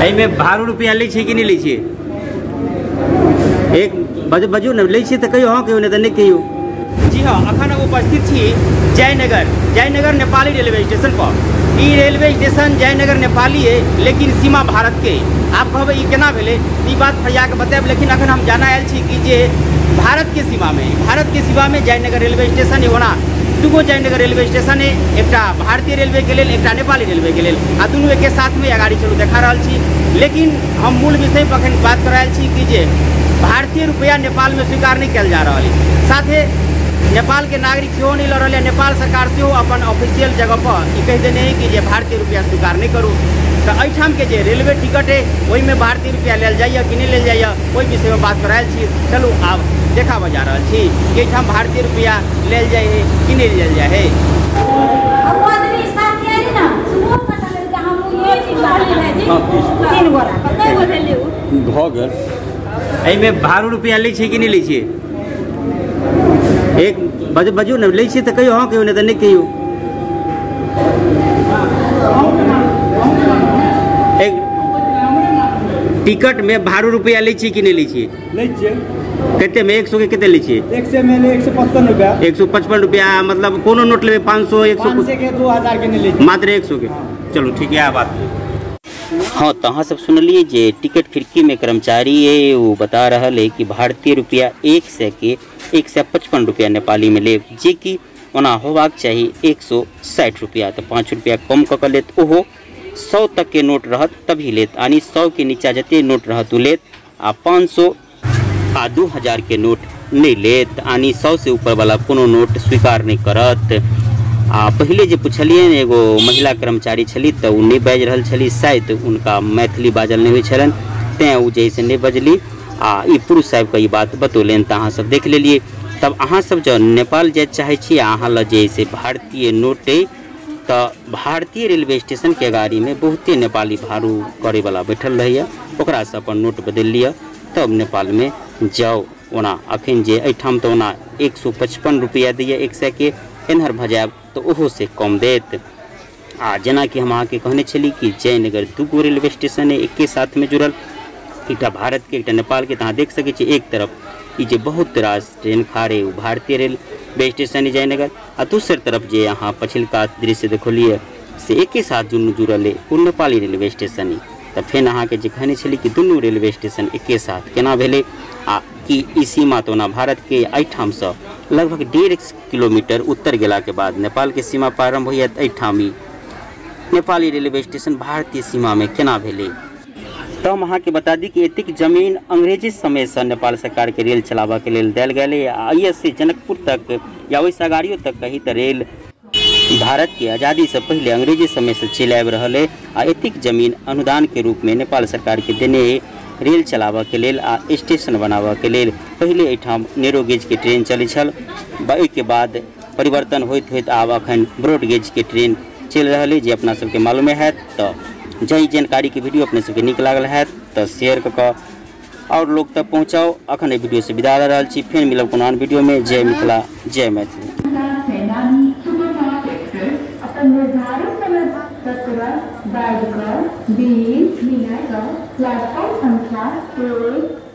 एहिमे भाड़ो रुपया लै छियै कि नहि लै छियै? एक बजू बजू ने, लै छियै तऽ कहियौ हँ कहियौ, नहि तऽ नहि कहियौ। जी हाँ, अखन हम उपस्थित छी जयनगर, जयनगर नेपाली रेलवे स्टेशन पर। ई रेलवे स्टेशन जयनगर नेपाली है, लेकिन सीमा भारत के। आप कहबै ई केना भेलै, ई बात फरिया के बतायब, लेकिन अखन हम जाना आयल छी कि जे भारत के सीमा में, भारत के सीमा में जयनगर रेलवे स्टेशन है। ओना दूगो जयनगर रेलवे स्टेशन है, एकटा भारतीय रेलवे के लेल, एकटा नेपाली रेलवे के लेल, आ दुनू एके साथ में अगाड़ी चलू देखा रहल छी। लेकिन हम मूल विषय पर अखन बात कर रहल छी कि जे भारतीय रुपया नेपाल में स्वीकार नहीं कयल जा रहल है, साथे नेपाल के नागरिक सेहो नहीं लऽ रहल है। नेपाल सरकार सेहो अपन ऑफिशियल जगह पर ई कहि देने है कि जे भारतीय रुपया स्वीकार नहीं करू। तऽ एहिठाम के जे रेलवे टिकट है ओहिमे भारतीय रुपया लेल जाइए कि नहीं लेल जाइए, ओहि विषय में बात करायल छी। चलू आब देखाबऽ जा रहल छी कि एहिठाम भारतीय रुपया लेल जाइ है कि नहीं लेल जाइ है। भऽ गेल। एहिमे भाड़ो रुपया लै छियै कि नहि लै छियै? एक बजू बजू ने, लै छियै तऽ कहियौ हँ कहियौ, नहि तऽ नहि कहियौ। एक टिकट में भाड़ो रुपया लै छियै कि नहि लै छियै? लै छियै। कते में? 100 के कते लै छियै? 100 में 155 रुपया। 155 रुपया, मतलब कोनो नोट लेबै 500 100 500 के 2000 के नहि लै छियै, मात्र 100 के। चलू ठीक है बात। हाँ, तो अहाँ सब सुनलिए जे टिकट खिड़की में कर्मचारी है वो बता रहल है कि भारतीय रुपया 100 के 155 रुपया नेपाली में लेब, जे कि ओना होबाक चाही 160 रुपया, तो 5 रुपया कम कऽ के लेत। ओहो 100 तक के नोट रहत तभी लेत, यानी 100 के नीचा जते नोट रहत ओ लेत, आ 500 आ 2000 के नोट नहीं लेत, यानी 100 से ऊपर वाला कोनो नोट स्वीकार नहीं करत। आ पहले जे पुछलियै ने, एगो महिला कर्मचारी छली तऽ ओ नहि बाजि रहल छली, शायद उनका मैथिली बाजल नहि होइ छलनि, तेँ ओ जे से नहि बजली। आ ई पुरुष साहेबके ई बात बतौलनि, तऽ अहाँ सब देख लेलियै। तब अहाँ सब जँ नेपाल जाय चाहै छी, अहाँ लग जे से भारतीय नोट अइ, तऽ भारतीय रेलवे स्टेशनके गाड़ीमे बहुते नेपाली भाड़ू करैवला बैठल रहैए, ओकरासँ अपन नोट बदलि लिअ तब नेपालमे जाउ। ओना अखन जे एहिठाम तऽ ओना 155 रुपया दैए 100 के, एन्हर भऽ जायब तऽ ओहो से कम देत। आ जेनाकि हम अहाँके कहने छली कि जयनगर दूगो रेलवे स्टेशन है एके साथमे जुड़ल, एकटा भारत के एकटा नेपाल के। तऽ अहाँ देख सकै छी एक तरफ ई जे बहुत रास ट्रेन खाड़े ओ भारतीय रेलवे स्टेशन है जयनगर, आ दोसर तरफ जे अहाँ पछिलका दृश्य देखलियै से एके साथ दुनू जुड़ल है ओ नेपाली रेलवे स्टेशन है। तऽ फेर अहाँके जे कहने छली कि दुनू रेलवे स्टेशन एके साथ केना भेलै, आ कि ई सीमा तऽ ओना भारत के एहिठामसँ लगभग 1.5 किलोमीटर उत्तर गेलाके बाद नेपालके सीमा प्रारम्भ होइए, तऽ एहिठाम ई नेपाली रेलवे स्टेशन भारतीय सीमामे केना भेलै। तऽ हम अहाँके बता दी कि एतेक जमीन अंग्रेजी समयसँ नेपाल सरकारके रेल चलाबऽके लेल देल गेल है, आ एहिसँ जनकपुर तक या ओहिसँ अगाड़ियो तक कही तऽ रेल भारत के आज़ादी से पहले अंग्रेजी समय से चलि आबि रहल है, आ एतेक जमीन अनुदान के रूप में नेपाल सरकार के देने है रेल चलाबऽ के लेल आ स्टेशन बनाबऽ के लेल। पहिले एहिठाम नेरो गेज के ट्रेन चलै छल, ओहिके बाद परिवर्तन होइत होइत आब अखन ब्रॉड गेज के ट्रेन चलि रहल है, जे अपना सबके मालूमे हैत। तऽ जाहि जानकारी के वीडियो अपने सबके नीक लागल हैत तऽ शेयर कऽ कऽ और लोग तक पहुँचाउ। अखन एहि वीडियो से विदा लऽ रहल छी, फेर मिलब कोनो आन वीडियो में। जय मिथिला, जय मैथिली। निर्धारित समय 17:20 प्लेटफॉर्म संख्या 1